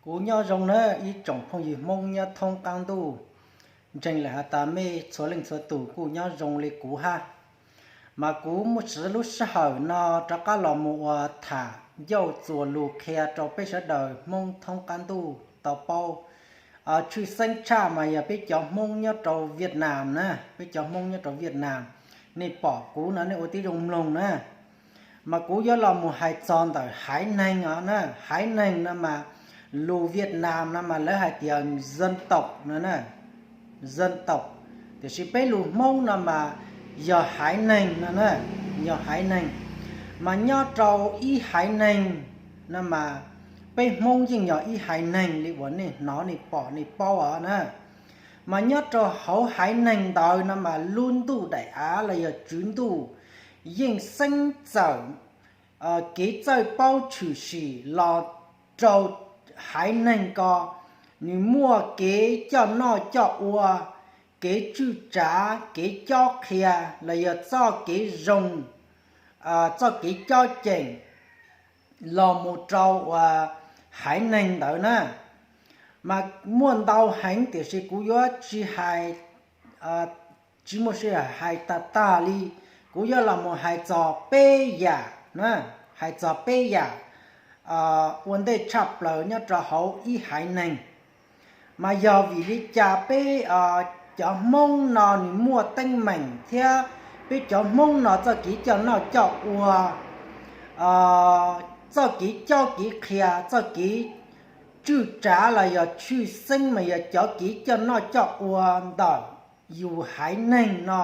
Kuv nyob zoo nawb ib tsoom phooj ywg Hmoob nyob thoob qab ntuj. Ntseeg lawm has tas mej txhua leej txhua tus kuj nyob zoo li kuv hab. Mas kuv muaj lub sij hawm no rov qab los mus ua tham ncauj txuas lus qhia rau peb sawv daws Hmoob thoob qab ntuj tau paub. Tshwj xeeb tshaj mas yog peb cov Hmoob nyob rau Viaj Nam na, peb cov Hmoob nyob rau Viaj Nam, nej pom kuv no nej ua tib zoo mloog na. Mas kuv yuav los mus hais txog ntawm haiv neeg os na. Haiv neeg no mas lus Viaj Nam no mas lawv hais tias dân tộc no na, dân tộc. Tiam sis peb lus Hmoob no mas yog haiv neeg no na, yog haiv neeg. Mas nyob rau ib haiv neeg no mas peb Hmoob yeej yog ib haiv neeg li uas nej hnov nej pom nej paub os na. Mas nyob rau hauv haiv neeg ntawd no mas lub ntuj daim av los yog tswv ntuj yeej xeeb txawm kev txawj paub tshwm sim los rau haiv neeg ko, nws muaj kev coj noj coj ua, kev tswj tsav, kev cob qhia los yog txoj kev zoo, txoj kev cob ceem los mus rau uas haiv neeg ntawd na. Mas muaj ntau heev tiam sis kuv yuav tsis hais, tsis muaj sij hawm hais tag tag li. Kuv yuav los mus hais txog peb yam na, hais txog peb yam ua ntej tshaj plaws nyob rau hauv ib haiv neeg. Mas yog vim li cas peb cov Hmoob no nws muaj teeb meem thiab peb cov Hmoob no txoj kev coj noj coj ua, txoj kev cob kev qhia, txoj kev tswj tsav los yog tshwj xeeb mas yog cov kev coj noj coj ua ntawm yus haiv neeg no,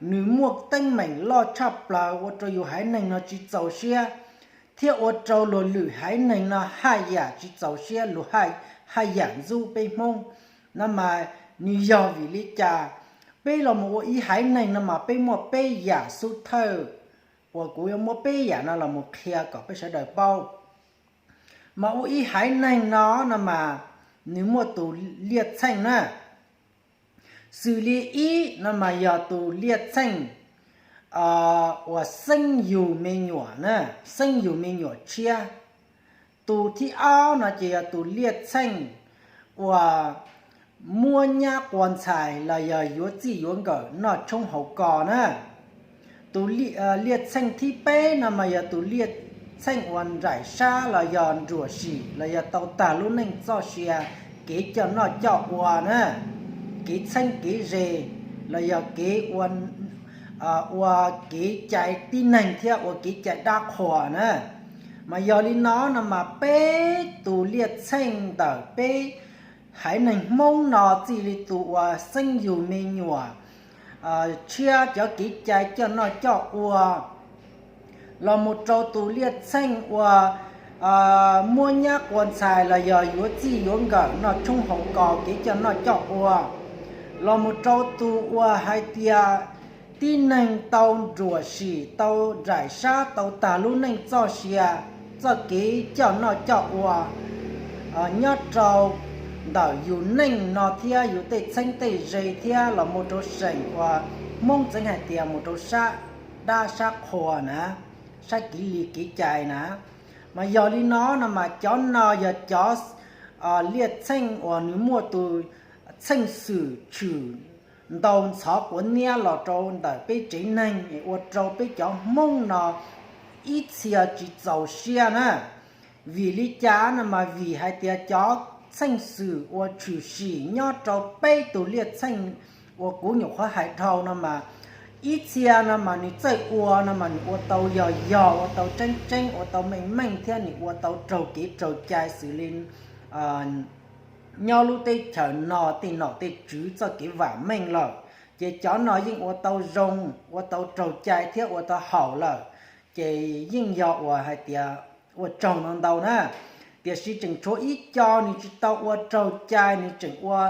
nws muaj teeb meem loj tshaj plaws ua rau yus haiv neeg no tsis txaus siab, thiab ua rau luag lwm haiv neeg no haj yam tsis txaus siab, luag haj yam ntxub peb Hmoob. No mas nws yog vim li cas? Peb los mus ua ib haiv neeg no mas peb muaj peb yam xub thawj uas kuv yuav muab peb yam no los mus qhia kom peb sawv daws paub. Mas ua ib haiv neeg no, no mas nws muaj tus liaj txheej na. Xws li ib no mas yog tus liaj txheej uas xeeb yus me nyuam na, xeeb yus me nyuam tshiab. Tus thib ob no ces yog tus liaj txheej uas muab nyab quas ntxhais los yog yuav txij yuav nkawm noj tshoob haus kos na. Tus liaj txheej thib peb no mas yog tus liaj txheej uas nraim sab los yog nruam sim los yog tau tag lub neej txoj sia, kev coj noj coj ua na, kev txheeb kev ze, los yog kev ua, ua kev cai tib neeg thiab ua kev cai dab qhuas na. Mas yog li no no mas peb tus liaj txheej ntawm peb haiv neeg Hmoob no txij li tus uas xeeb yus me nyuam tshiab cov kev cai coj noj coj ua, los mus rau tus liaj txheej uas muab nyab quas ntxhais los yog yuav txij yuav nkawm noj tshoob haus kos kev coj noj coj ua, los mus rau tus uas hais tias tib neeg tau nruam sim tau nraim sab tau tag lub neej txoj sia, txoj kev coj noj coj ua nyob rau ntawm yus neej no thiab yus tej txheeb tej ze thiab los mus rau seem uas Hmoob txeev hais tias mus rau sab dab sab qhuas na, sab kev li kev cai na. Mas yog li no no mas cov no yog cov liaj txheej uas nws muaj tus txheej xwm tshwm ntau ntxhov quav niab los rau ntawm peb tsev neeg es ua rau peb cov Hmoob no ib txhia tsis txaus siab na. Vim li cas no mas vim hais tias cov txheej xwm uas tshwm sim nyob rau peb tus liaj txheej uas kuv nyuam qhuav hais dhau no mas ib txhia no mas nws txawj ua no mas nws ua tau yog yog, ua tau tseeb tseeb, ua tau meej meej thiab nws ua tau raug kev raug cai xws li nyob lub teb chaws no tej nom tej tswv txoj kev vam meej lawm, ces cov no yeej ua tau zoo, ua tau raug cai thiab ua tau haum lawm, ces yeej yog uas hais tias ua tsaug no ntau na. Tiam sis tseem tshuav ib co nws tsis tau ua raug cai, nws tseem ua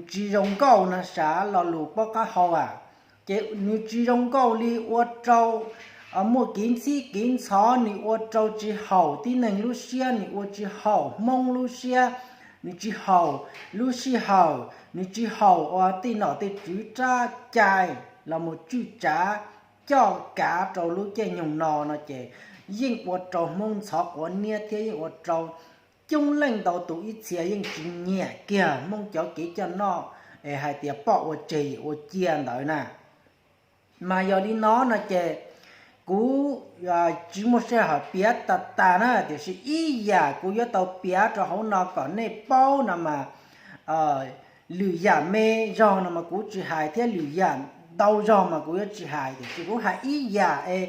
tsis zoo nkauj no sav lo lus paub qab hau a. Ces nws tsis zoo nkauj li ua rau muaj kev ntxhib kev ntxhov, nws ua rau tsis haum tib neeg lub siab, nws ua tsis haum Hmoob lub siab, nws tsis haum lub sij hawm, nws tsis haum uas tej nom tej tswv rab cai los mus tswj tsav coj kav rau lub caij nyoog no no ces yeej ua rau Hmoob ntxhov quav niab thiab yeej ua rau coob leej ntau tus ib txhia yeej tsis nyiam kiag Hmoob cov kev coj noj es hais tias poj ua tseg yawm ua cia ntawd na. Mas yog li no no ces kuv tsis muaj sij hawm piav tas tas na, tiam sis ib yam kuv yuav tau piav rau hauv no kom nej paub no mas lwm yam me zog no mas kuv tsis hais thiab lwm yam ntau zog mas kuv yuav tsis hais, tiam sis kuv hais ib yam es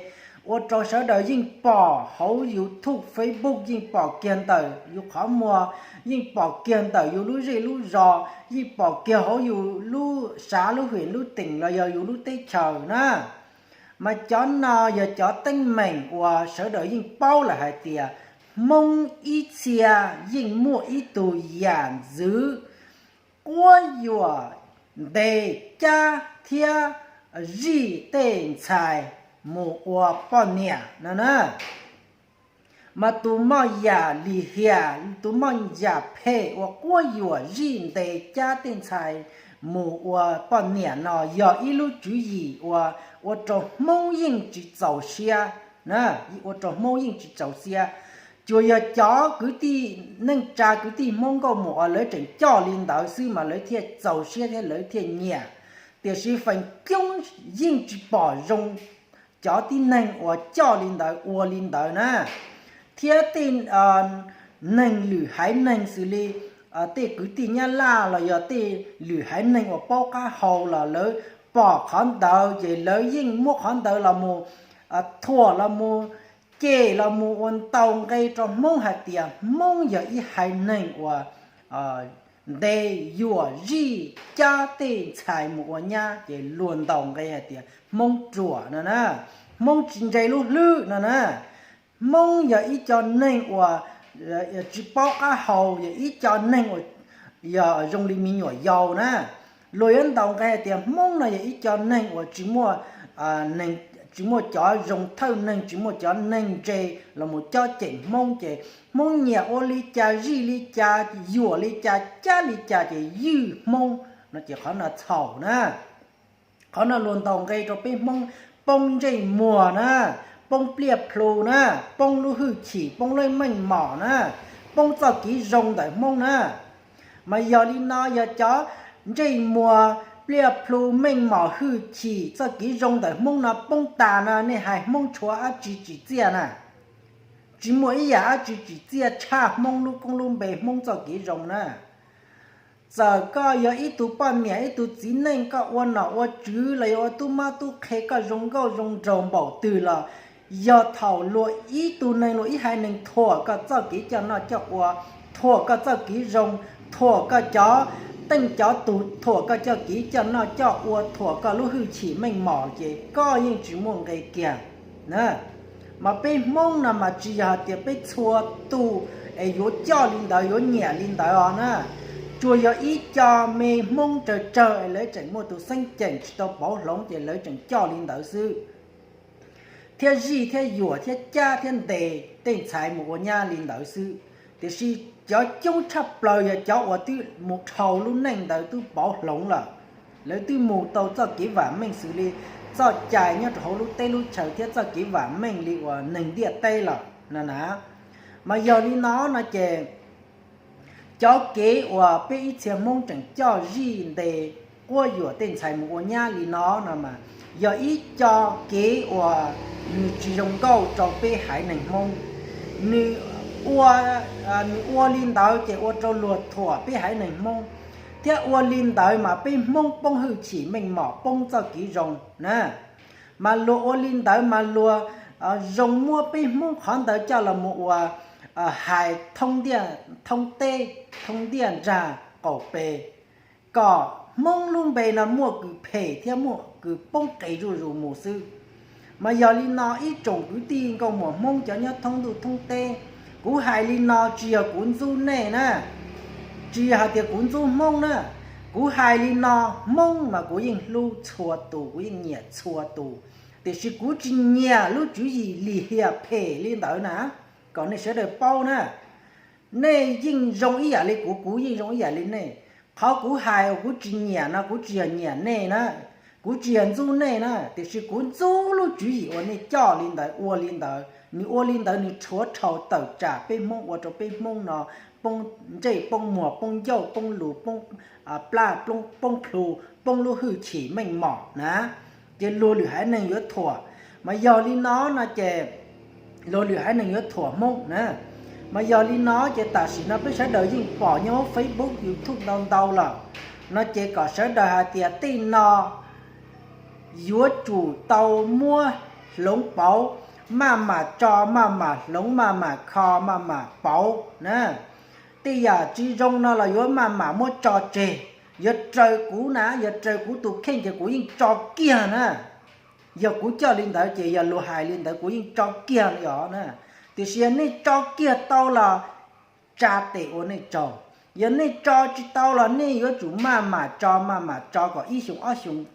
ua rau sawv daws yeej pom hauv YouTube, Facebook, yeej pom kiag ntawm yus qhov muag, yeej pom kiag ntawm yus lub zej lub zos, yeej pom kiag hauv yus lub sav lub hwm lub teem los yog yus lub teb chaws na. Mas cov no yog cov teeb meem uas sawv daws yeej paub lawm hais tias Hmoob ib txhia yeej muaj ib tug yam ntxwv quab yuam, ntes cab thiab zij tej ntxhais mus ua poj niam no na. Mas tus moj yam lim hiam, tus moj yam phem uas quab yuam, zij, ntes cab tej ntxhais mus ua poj niam no yog ib lub tswv yim uas ua rau Hmoob yeej tsis txaus siab na, ua rau Hmoob yeej tsis txaus siab. Tsuas yog cov kwv tij neej tsa kwv tij Hmoob nkauj muam uas lawv tseem coj li ntawd xwb mas lawv thiaj txaus siab thiab lawv thiaj nyiam. Tiam sis feem coob yeej tsis pom zoo cov tib neeg uas coj li ntawd ua li ntawd na, thiab tej neeg lwm haiv neeg xws li tej kwv tij Nyab Laj los yog tej lwm haiv neeg uas paub qab hau los lawv pom qhov ntawd ces lawv yeej muab qhov ntawd los mus thuam los mus cem los mus ua ntaus nqe rau Hmoob hais tias Hmoob yog ib haiv neeg uas ntes yuam, zij, cab tej ntxhais mus ua nyab ces luag ntaus nqe hais tias Hmoob ruam no na, Hmoob tsis ntse lub hlwb no na. Hmoob yog ib co neeg uas tsis paub qab hau, yog ib co neeg uas yog zoo li me nyuam yaus na. Luag yuav ntaus nqe hais tias Hmoob no yog ib co neeg uas tsis muaj, tsis muaj cov zoo thawj neeg, tsis muaj cov neeg ntse los mus cob ceem Hmoob ces Hmoob nyiam ua li cas, zij li cas, yuam li cas, cab li cas ces ywj Hmoob no ces qhov no txhaum na. Qhov no luag ntaus nqe rau peb Hmoob poob ntsej muag na, poob pliaj plhu na, poob lub hwj chim, poob lub meej mom na, poob txoj kev zoo ntawm Hmoob na. Mas yog li no yog cov ntsej muag, pliaj plhu, meej mom, hwj chim, txoj kev zoo ntawm Hmoob no poob tas no nej hais Hmoob tshuav dab tsi tsim txiaj na? Tsis muaj ib yam dab tsi tsim txiaj tshaj Hmoob lub koob lub npe, Hmoob txoj kev zoo na. Txawm koj yog ib tug poj niam ib tug txiv neej, koj ua nom ua tswv los yog ua tub mab tub qhe, koj zoo nkauj zoo nraug npaum twg los yog thaum luag ib tug neeg, luag ib haiv neeg thuam koj txoj kev coj noj coj ua, thuam koj txoj kev zoo, thuam koj cov teej cov tug, thuam koj coj kev coj noj coj ua, thuam koj lub hwj chim meej mom ces koj yeej tsis muaj nqe kiag na. Mas peb Hmoob no mas tsis yog hais tias peb txhua tus es yuav coj li ntawd, yuav nyiam li ntawd os na. Tsuas yog ib co me Hmoob tsawg tsawg es lawv tseem muaj tus xeeb ceem tsis tau pauv hloov ces lawv tseem coj li ntawd xwb, thiab zij thiab yuam thiab cab thiab ntes tej ntxhais mus ua nyab li ntawd xwb. Tiam sis cov coob tshaj plaws yog cov uas twb mus dhau lub neej ntawd twb pauv hloov lawm, lawv twb mus tau txoj kev vam meej xws li txoj cai nyob rau hauv lub teb lub chaw thiab txoj kev vam meej li uas neeg ntiaj teb lawm no na. Mas yog li no no ces cov kev uas peb ib txhia Hmoob tseem coj zij ntes quab yuam tej ntxhais mus ua nyab li no no mas yog ib co kev uas nws tsis zoo nkauj rau peb haiv neeg Hmoob. Nws ua, nws ua li ntawd ces ua rau luag thuam peb haiv neeg Hmoob, thiab ua li ntawd mas peb Hmoob poob hwj chim meej mom, poob txoj kev zoo na. Mas luag ua li ntawd mas luag zoo muab peb Hmoob qhov ntawd coj los mus ua hais thoob ntiaj, thoob teb, thoob ntiaj nrag qaum pes, kom Hmoob lub npe no muaj kws phem thiab muaj kws poob qes zuj zus mus xwb. Mas yog li no ib tsoom kwv tij nkauj muam Hmoob cov nyob thoob ntuj thoob teb, kuv hais li no tsis yog kuv ntxub nej na, tsis yog hais tias kuv ntxub Hmoob na. Kuv hais li no, Hmoob mas kuv yeej hlub txhua tus, kuv yeej nyiam txhua tus, tiam sis kuv tsis nyiam lub tswv yim lim hiam phem li ntawd na, kom nej sawv daws paub na. Nej yeej zoo ib yam li kuv, kuv yeej zoo ib yam li nej. Qhov kuv hais uas kuv tsis nyiam no kuv tsis yog nyiam nej na, Kuv tsis yog ntxub nej na, tiam sis kuv ntxub lub tswv yim uas nej coj li ntawd ua li ntawd. Nws ua li ntawd nws rhuav rhau tawm tsam peb Hmoob ua rau peb Hmoob no poob ntsej poob muag, poob ncauj poob lus, poob plaj, poob plhu, poob lub hwj chim meej mom na. Ces luag lwm haiv neeg yuav thuam. Mas yog li no no ces luag lwm haiv neeg yuav thuam Hmoob na. Mas yog li no ces tam sim no peb sawv daws yeej pom nyob Facebook, YouTube ntau ntau lawm no ces kom sawv daws hais tias tej no yuav tsum tau muab hloov pauv, maj mam tso, maj mam hloov, maj mam kho, maj mam pauv na. Tej yam tsis zoo no los yuav maj mam muab tso tseg. Yog raws kuv na, yog raws kuv tus kheej ces kuv yeej tso kiag na. Yog kuv coj li ntawd ces yog luag hais li ntawd kuv yeej tso kiag li os na. Tiam sis yog nej tso kiag tau los tsa tes ua nej tsaug, yog nej tso tsis tau los nej yuav tsum maj mam tso, maj mam tso kom ib xyoos ob xyoos,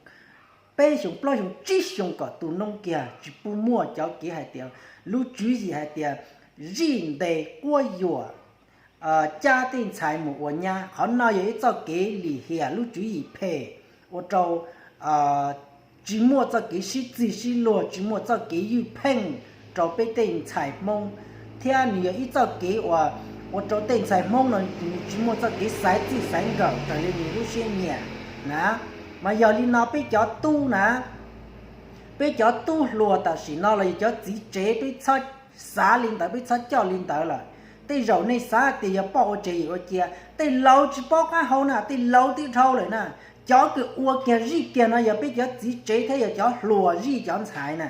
peb xyoos plaub xyoos tsib xyoos kom tu noob kiag. Tsis pub muaj cov kev hais tias lub tswv yim hais tias zij ntes quab yuam, cab tej ntxhais mus ua nyab. Qhov no yog ib txoj kev lim hiam lub tswv yim phem, ua rau tsis muaj txoj kev sib txig sib luag, tsis muaj txoj kev ywj pheej rau peb tej ntxhais Hmoob, thiab nws yog ib txoj kev uas ua rau tej ntxhais Hmoob no nws tsis muaj txoj kev xaiv txij xaiv nkawm raws li nws lub siab nyiam na. Mas yog li no peb cov tub na, peb cov tub hluas tam sim no los yog cov txiv tsev peb txhob xav li ntawd, peb txhob coj li ntawd lawm. Tej zaum nej xav tias yog poj ua tseg yawm ua cia, tej laus tsis paub qab hau na, tej laus twb dhau lawm na. Cov kws ua kiag zij kiag no yog peb cov txiv tsev thiab yog cov hluas zij cov ntxhais na.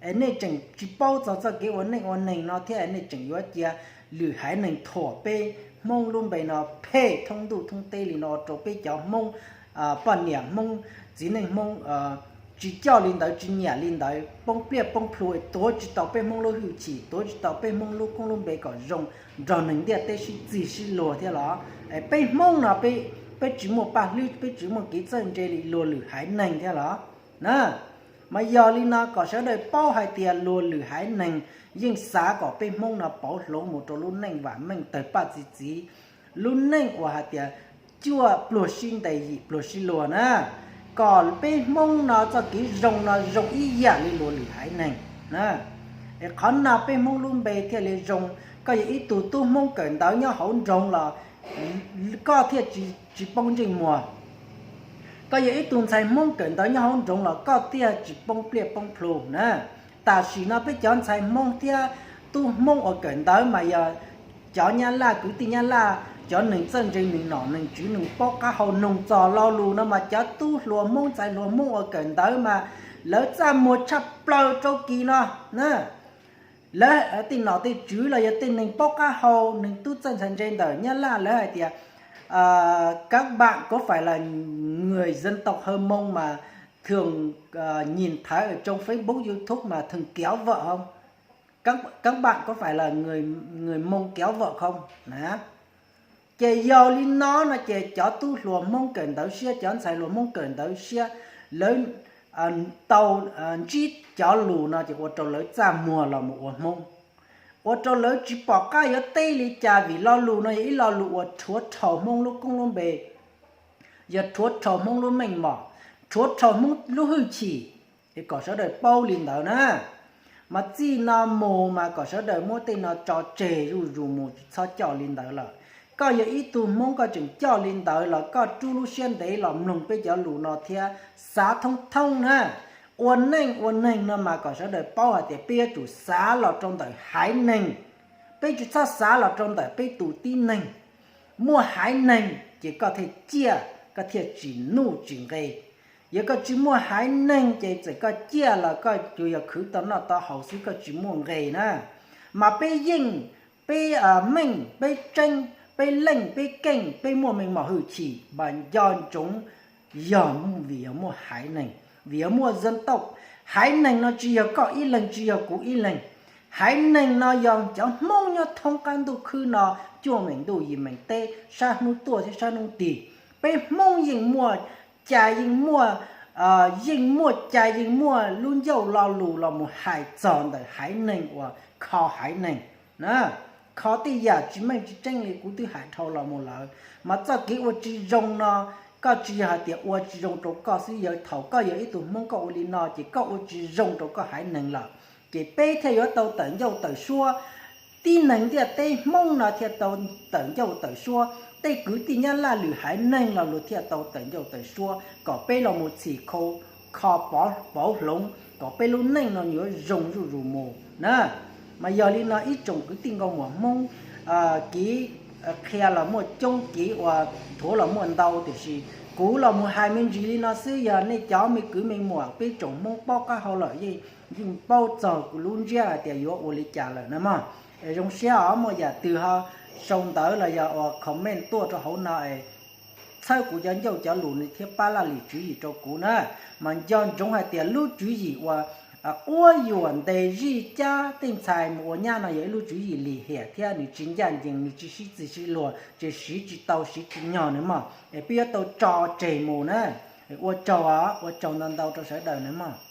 Es nej tseem tsis paub txog txoj kev ua neej ua neeg no thiab nej tseem yuav cia lwm haiv neeg thuam peb Hmoob lub npe no phem thoob ntuj thoob teb li no rau peb cov Hmoob, poj niam Hmoob, txiv neej Hmoob tsis coj li ntawd, tsis nyiam li ntawd, poob pliaj poob plhu, tuav tsis tau peb Hmoob lub hwj chim, tuav tsis tau peb Hmoob lub koob lub npe kom zoo nrog neeg ntiaj teb sib txig sib luag thiab los? Es peb Hmoob no peb tsis muaj paj hlwb, peb tsis muaj kev txawj ntse li luag lwm haiv neeg thiab los na? Mas yog li no kom sawv daws paub hais tias luag lwm haiv neeg yeej xav kom peb Hmoob no pauv hloov mus rau lub neej vam meej tawg paj txi txiv, lub neej uas hais tias cuaj pluag sib ntes yim pluag sib luag na, kom peb Hmoob no txoj kev zoo no zoo ib yam li luag lwm haiv neeg na. Es qhov no peb Hmoob lub npe thiaj li zoo. Koj yog ib tug tub Hmoob kawm ntawv nyob hauv nroog los koj thiaj tsis poob ntsej muag. Koj yog ib tug ntxhais Hmoob kawm ntawv nyob hauv nroog los koj thiaj tsis poob pliaj poob plhu na. Tam sim no peb cov ntxhais Hmoob thiab tub Hmoob uas kawm ntawv mas yog cov Nyab Laj, kwv tij Nyab Laj, cov neeg txawj ntse, neeg nom neeg tswv, neeg paub qab hau, noog txog lo lus no mas cov tub hluas Hmoob, ntxhais hluas Hmoob uas kawm ntawv mas lawv txaj muag tshaj plaws rau kis no na. Lawv tej nom tej tswv los yog tej neeg paub qab hau, neeg tub txawj ntxhais ntse ntawm Nyab Laj lawv hais tias, các bạn có phải là người dân tộc Hơ Mông mà thường nhìn thấy ở trong Facebook, YouTube mà thường kéo vợ không? Các bạn có phải là người người Mông kéo vợ không? Ces yog li no no ces cov tub hluas Hmoob kawm ntawv siab, cov ntxhais hluas Hmoob kawm ntawv siab, lawv tau ntsib cov lus no ces ua rau lawv txaj muag los mus ua Hmoob, ua rau lawv tsis pom qab yuav teb li cas vim lo lus no yog ib lo lus uas rhuav rhau Hmoob lub koob lub npe, yog rhuav rhau Hmoob lub meej mom, rhuav rhau Hmoob lub hwj chim. Es kom sawv daws paub li ntawd na. Mas txij no mus mas kom sawv daws muab tej no tso tseg zuj zus mus, tsis txhob coj li ntawd lawm. Koj yog ib tug Hmoob koj tseem coj li ntawd los koj rub lub siab ntev los mloog peb cov lus no thiab xav thoob thoob na. Ua neej ua neeg no mas kom sawv daws paub hais tias peb yuav tsum xav los rau ntawm haiv neeg, peb tsis txhob xav los rau ntawm peb tus tib neeg. Muaj haiv neeg ces koj thiaj ciaj, koj thiaj tsim nuj tsim nqe. Yog koj tsis muaj haiv neeg ces txawm koj ciaj los koj tsuas yog khwv tau noj tau haus xwb, koj tsis muaj nqis na. Mas peb yeej, peb meej, peb tseeb, peb leej, peb keej, peb muaj meej mom hwj chim mas nco ntsoov, yog vim yog muaj haiv neeg, vim yog muaj dân tộc. Haiv neeg no tsis yog koj ib leeg, tsis yog kuv ib leeg. Haiv neeg no yog cov Hmoob nyob thoob qab ntuj khwb no, cuaj meem ntuj yim meem teb, sab hnub tuaj thiab sab hnub tig. Peb Hmoob yeej muaj cai, yeej muaj, yeej muaj cai, yeej muaj lub ncauj lo lus los mus hais txog ntawm haiv neeg uas kho haiv neeg, kho tej yam tsis meej tsis tseeb li kuv twb hais dhau los mus lawm. Mas txoj kev ua tsis zoo no, Koj tsis yog hais tias ua tsis zoo rau koj xwb, yog thaum koj yog ib tug Hmoob koj ua li no ces koj ua tsis zoo rau koj haiv neeg lawm. Ces peb thiaj yuav tau tawm ncauj tawm suab, tib neeg ntiaj teb Hmoob no thiaj tau tawm ncauj tawm suab, tej kwv tij Nyab Laj lwm haiv neeg los luag thiaj tau tawm ncauj tawm suab kom peb los mus txhim kho, kho pauv hloov kom peb lub neej no yuav zoo zuj zus mus na. Mas yog li no ib tsoom kwv tij nkauj muam Hmoob, kev qhia los muaj coob, kev uas thuav los muaj ntau, tiam sis kuv los mus hais me ntsis li no xwb, yog nej cov me kwv me muam peb tsoom Hmoob paub qab hau lawm yeej, yeej paub txog kuv lub ntsiab hais tias yuav ua li cas lawm na mog. Es zoo siab os, muaj yam twg ho sau ntawv los yog uas comment tuaj rau hauv no es txhawb kuv cov ncauj cov lus nws thiaj pab laj lim tswv yim rau kuv na. Mas nco ntsoov hais tias lub tswv yim uas quab yuam ntes zij cab tej ntxhais mus ua nyab no yog ib lub tswv yim lim hiam thiab nws tsis ncaj ncees, nws tsis sib txig sib luag, ces siv tsis tau siv tsis nyog na mog. Es peb yuav tau tso tseg mus na. Ua tsaug, ua tsaug ntau ntau rau sawv daws na mog.